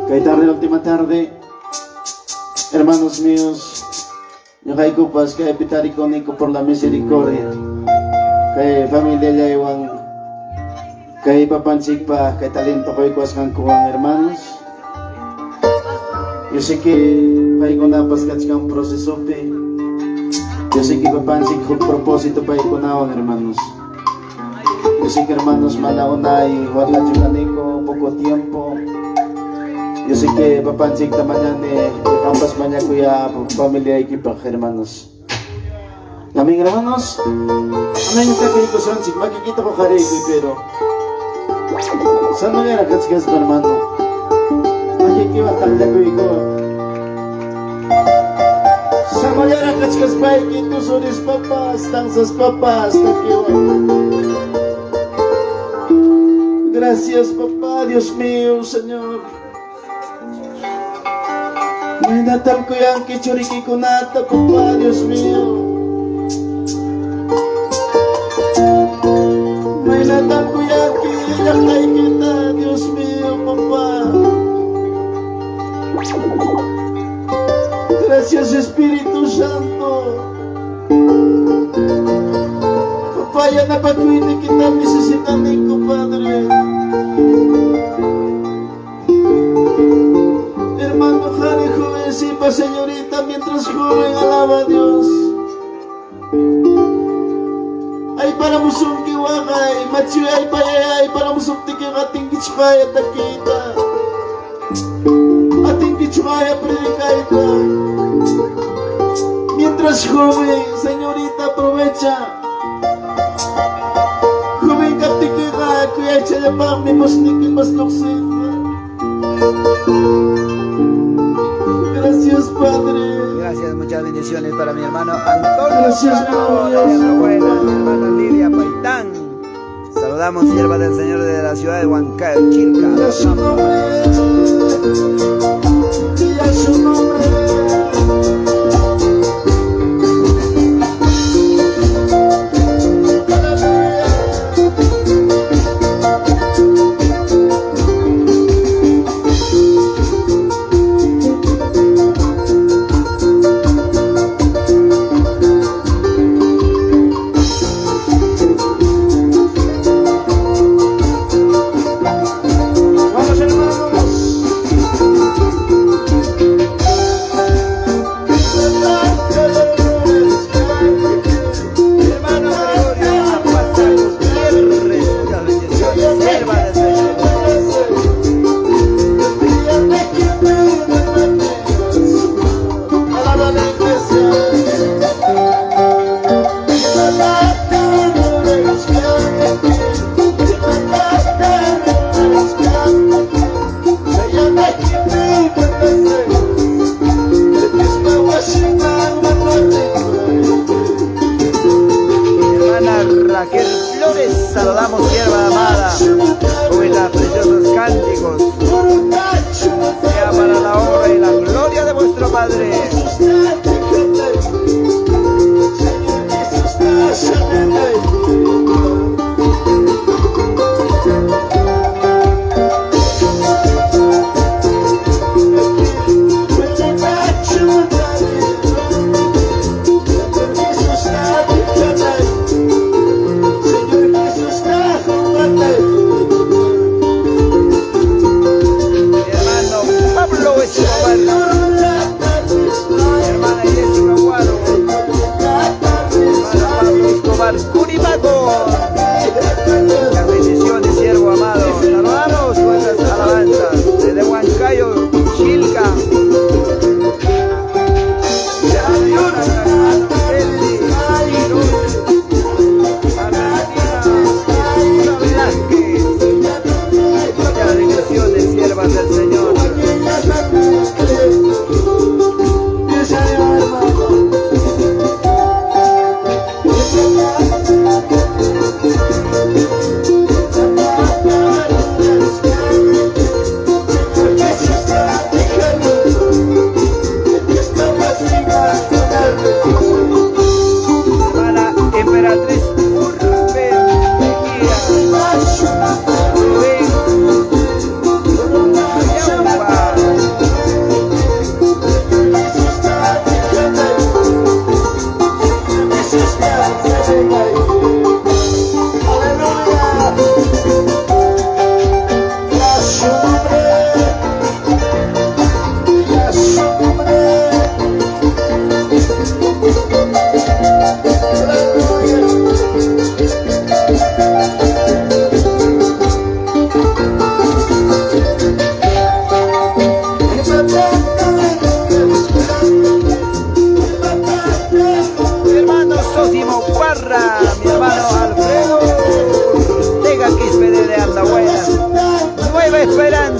Kay tarde, última tarde, hermanos míos, ñuqaykupas kaypi tarikuniku por la misericordia. Kay familiallaywan, kay papanchikpa, kay talento quykuwasqankuwan, hermanos. Yo sé que paykunapas kachkan procesopi. Yo sé que papanchik huk propósito paykunawan, hermanos. Yo sé que, hermanos, mana unay watachu kaniku, poco tiempo. Yo sé que papanchikta mañani, qampas mañakuya familiaykipaq, hermanos. Amén, hermanos. Amén, takiykusunchik, makikita huqariykuy, pero sanollara kachkaspa, hermano. Makikiwan taqllakuyku. Sanollara kachkaspayki tusurispapas, dansaspapas, takiwan. Gracias, papá, Dios mío, Señor. Maynatam kuyanki churikikunata, papá, Dios mío. Maynatam kuyanki llaqtaykita, Dios mío, papá. Gracias, Espíritu Santo. Papá, yanapakuynikita necesitaniku, Padre. Hermano Jare, jovencita, señorita, mientras joven, alaba a Dios. Ay para musunki waqay, machu ay payay, para musuptiki atinkichqaya takiyta. Atinkichqaya predicayta. Mientras joven, señorita, aprovecha. Joven kaptikiqa, kuyaychallapaqmi musniki maslluqsinqa. Gracias, Padre. Gracias, muchas bendiciones para mi hermano Antonio Gracias, Cano, Dios. mi abuela, mi hermana Lidia Paitán. Saludamos, sierva del Señor de la ciudad de Huancayo, Chilca. Y a su nombre. Y a su nombre. Aleluya. Vamos, hermanos.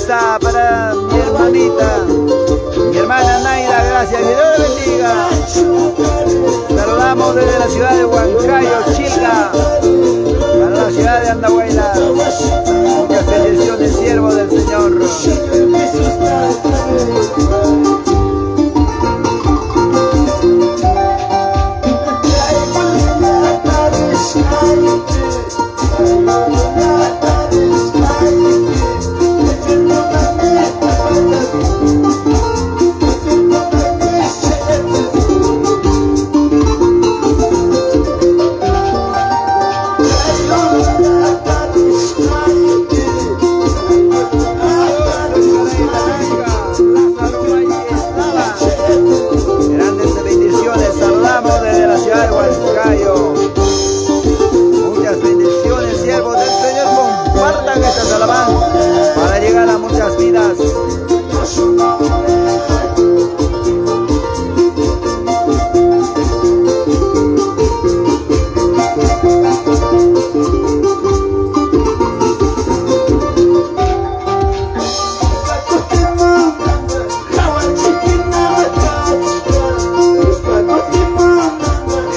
Loayza, para mi hermanita, mi hermana Naida, gracias, que Dios le bendiga. Saludamos desde la ciudad de Huancayo, Chilca, para la ciudad de Andahuaylas. Muchas bendiciones, siervo del Señor. Grandes bendiciones, saludamos desde la ciudad de Huancayo. Muchas bendiciones, siervos del Señor. Compartan estas alabanzas para llegar a muchas vidas.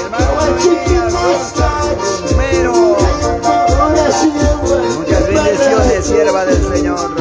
Hermano Romero, muchas bendiciones, sierva del Señor.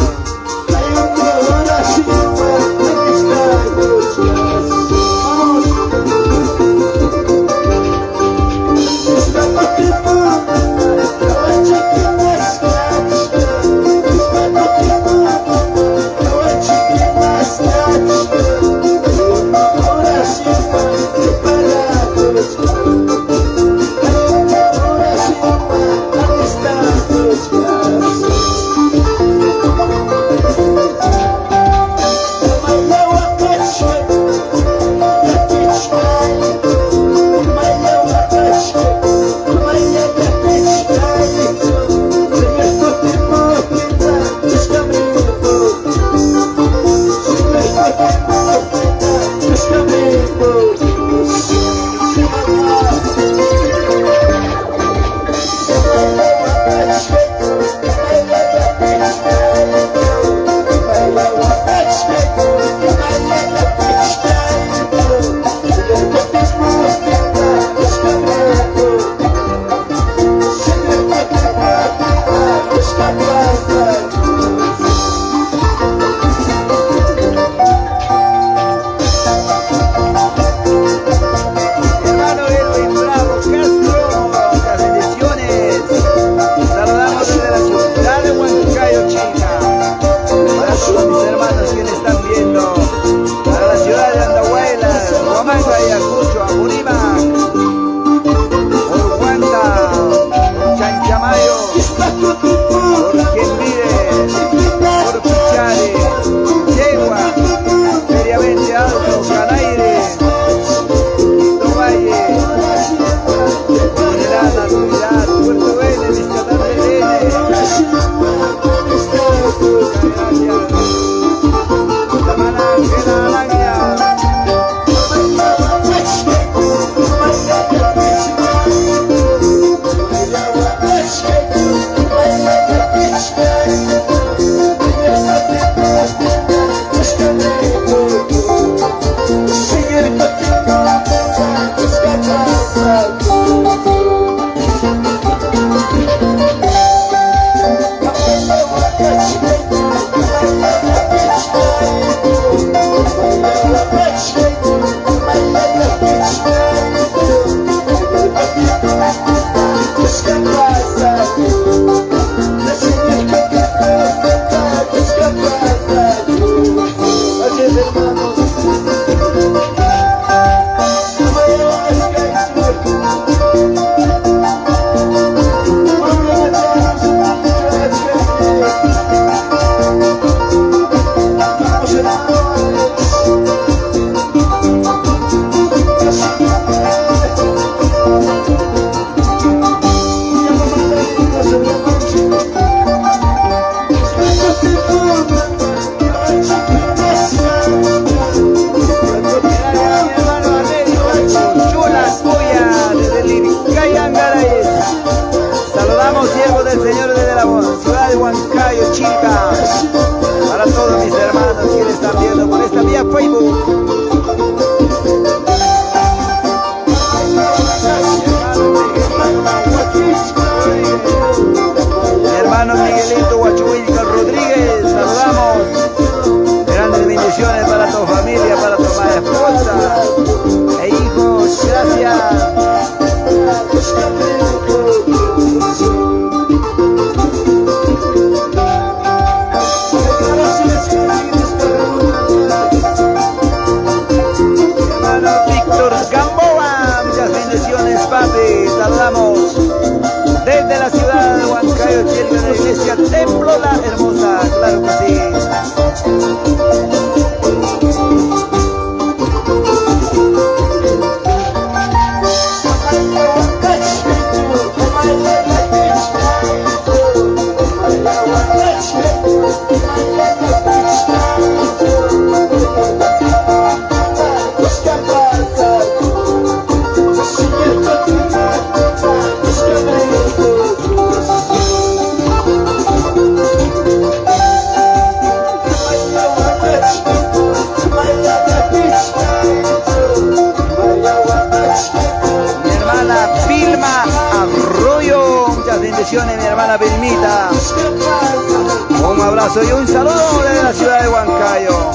abrazo y un saludo desde la ciudad de Huancayo.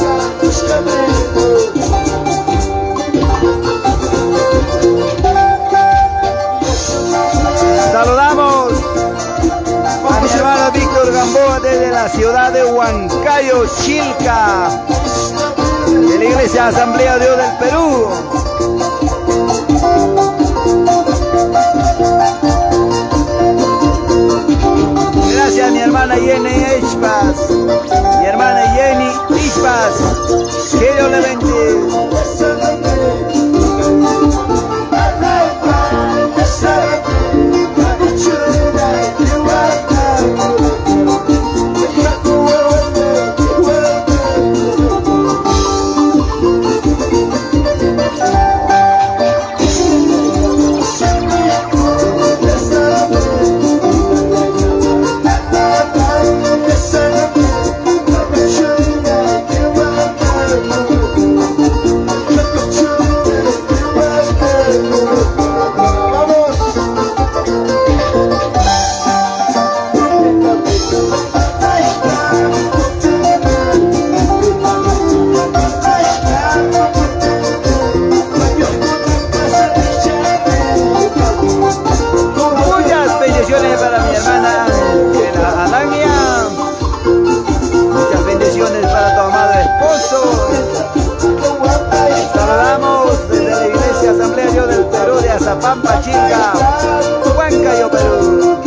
Saludamos a mi hermano Víctor Gamboa desde la ciudad de Huancayo, Chilca, de la Iglesia Asamblea de Dios del Perú. Gracias, mi hermana Jenny Ishpas. Mi hermana Jenny Ishpas. Que Dios le bendiga. Muchas bendiciones para mi hermana Angela Alania. Muchas bendiciones para tu amado esposo. Saludamos desde la Iglesia Asamblea Dios del Perú de Azapampa, Chilca, Huancayo, Perú.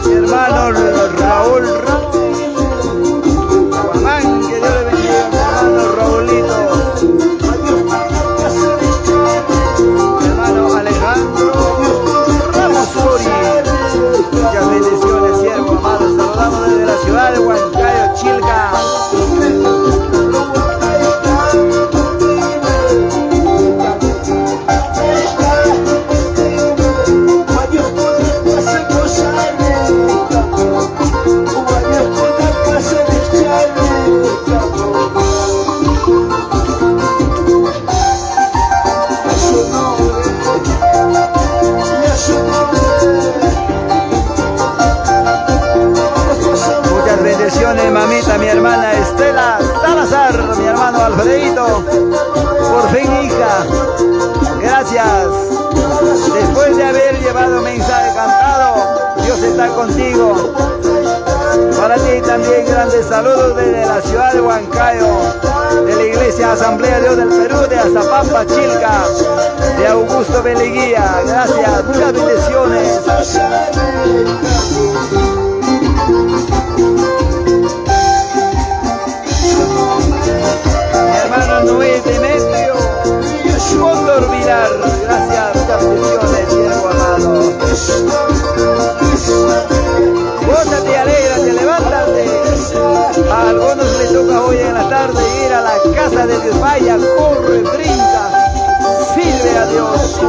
Mi hermano Raúl Ramos, Guamán, que Dios le bendiga, mi hermano Raulito. Mi hermano Alejandro Ramos Curi. Muchas bendiciones, siervo amado. Saludamos desde la ciudad de Huancayo, Chilca. Muchas bendiciones, mamita, mi hermana Estela Salazar, mi hermano Alfredito. Por fin, hija. Gracias. Después de haber llevado mensaje cantado, Dios está contigo. Para ti también grandes saludos desde la ciudad de Huancayo, de la Iglesia Asamblea de Dios del Perú, de Azapampa, Chilca, de Augusto Beleguía. Gracias, muchas bendiciones. Mi hermano Noé Demetrio Cóndor Vilar, gracias, muchas bendiciones, siervo amado. Gózate, alégrate, levántate. A algunos les toca hoy en la tarde ir a la casa de Dios. Vaya, corre, brinca, sirve a Dios.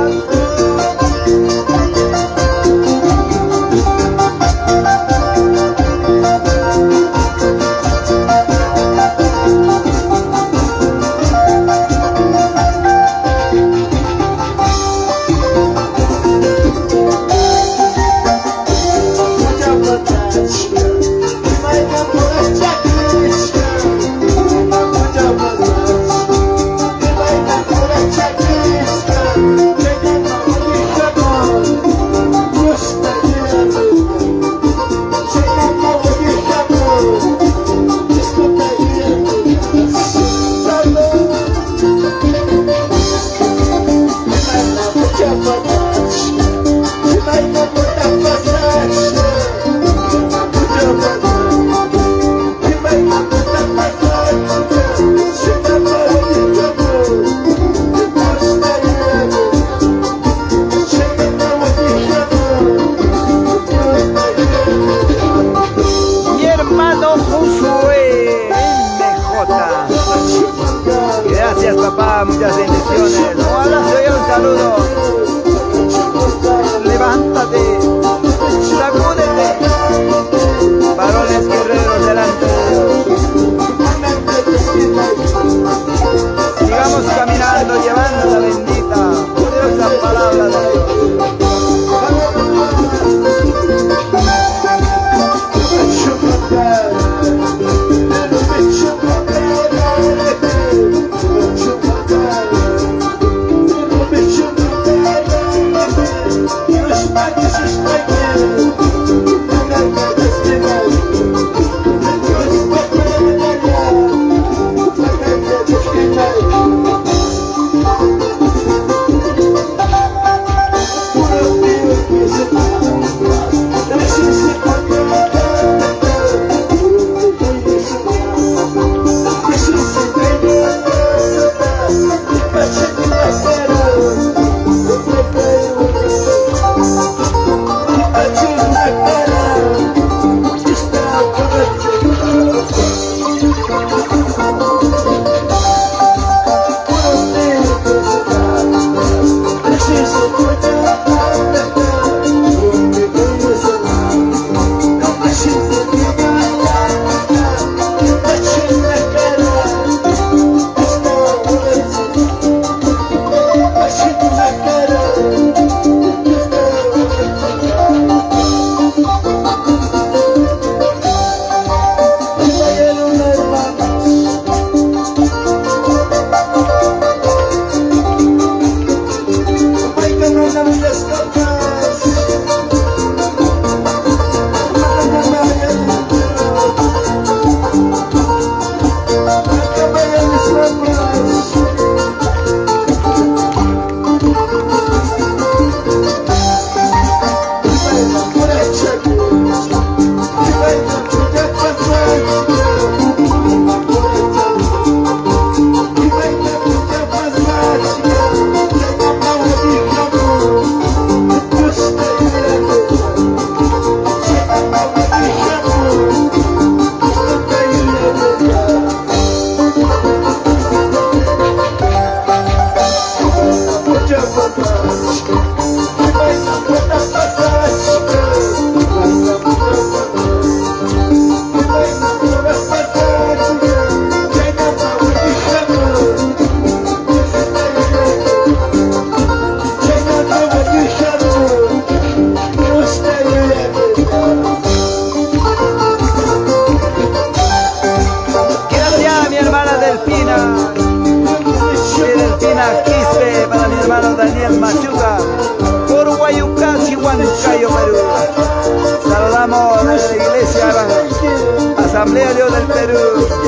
Asamblea Dios del Perú,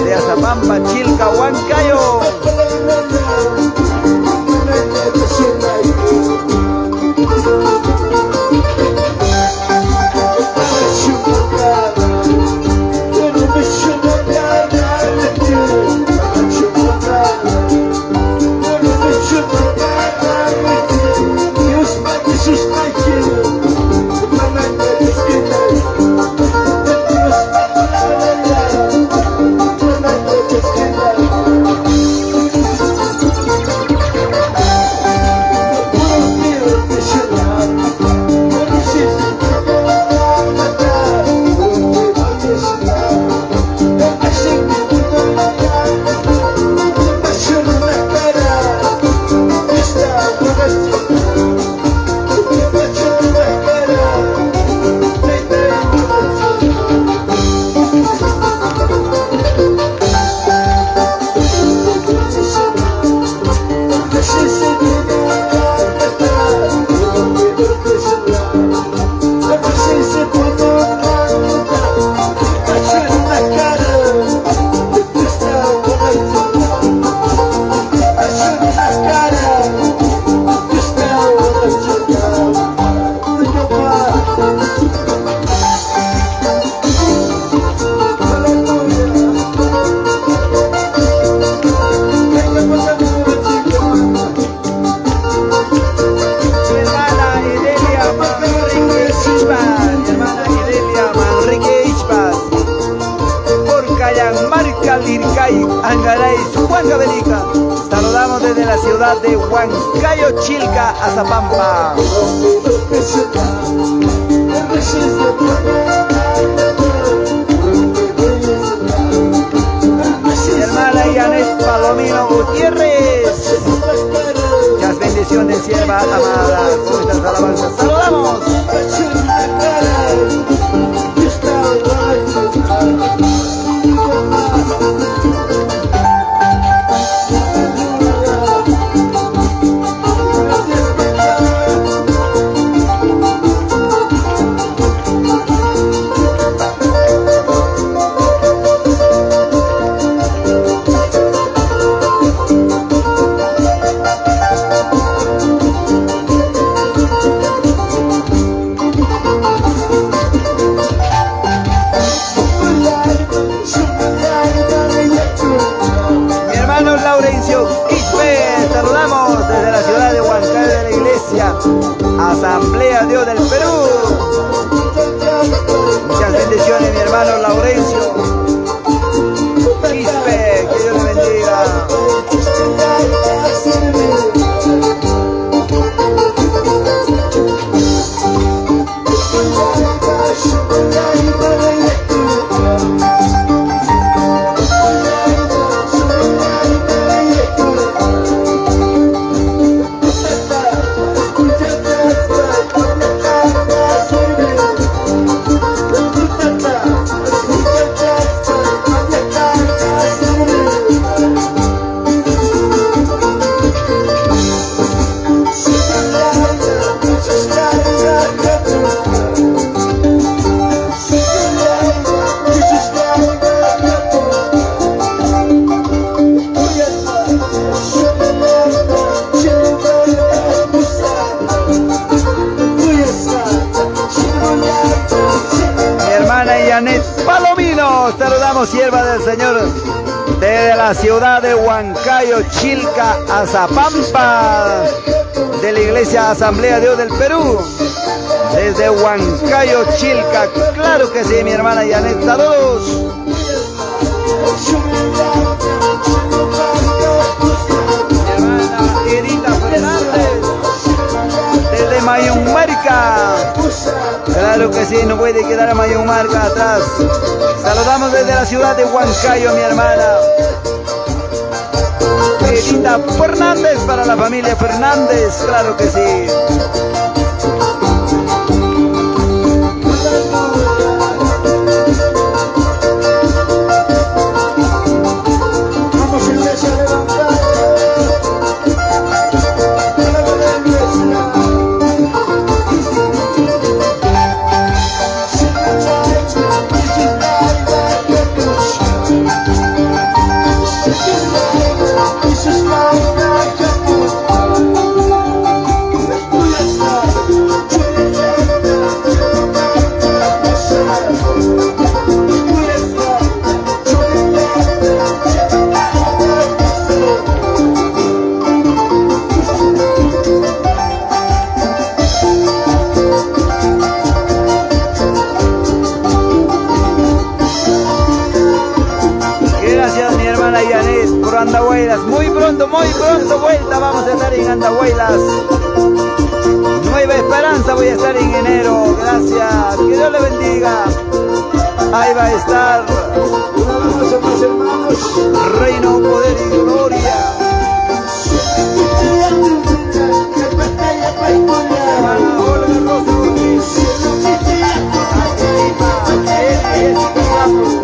de Azapampa, Chilca, Huancayo. Saludamos desde la ciudad de Huancayo, Chilca, Azapampa. Mi hermana Janet Palomino Gutiérrez. Muchas bendiciones, sierva amada. Con estas alabanzas saludamos. Saludamos desde la ciudad de Huancayo, de la iglesia Asamblea Dios del Perú. Muchas bendiciones, mi hermano Laurencio Quispe, que Dios le bendiga. Palomino, saludamos, sierva del Señor, desde la ciudad de Huancayo, Chilca, Azapampa, de la iglesia Asamblea Dios del Perú, desde Huancayo, Chilca. Claro que sí, mi hermana Janet, saludos. Mi hermana Edita Fernández, desde Mayumarca. Claro que sí, no puede quedar a Mayumarca atrás. Saludamos desde la ciudad de Huancayo, mi hermana Edita Fernández, para la familia Fernández, claro que sí. Por Andahuaylas. Muy pronto vuelta. Vamos a estar en Andahuaylas. Nueva Esperanza voy a estar en enero. Gracias. Que Dios le bendiga. Ahí va a estar. Un abrazo, mis hermanos. Reino, poder y gloria. Hermana Olga Rosa Ortiz. Jessica Ramos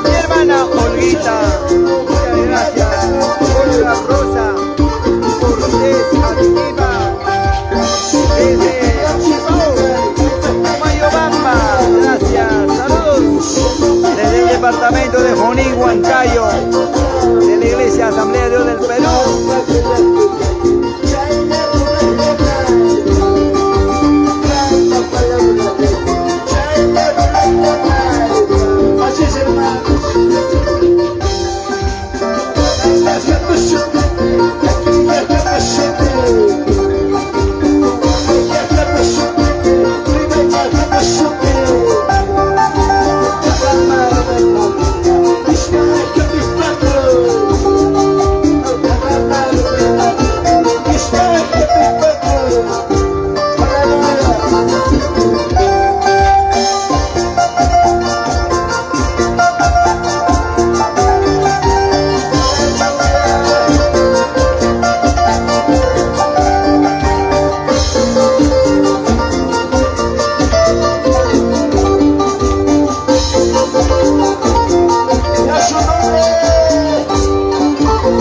Mi hermana Olguita, muchas gracias. Olga Rosa Cortés Arequipa, desde Mayobamba, gracias. Saludos desde el departamento de Junín, Huancayo, de la Iglesia Asamblea de Dios del Perú.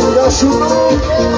Y a su nombre.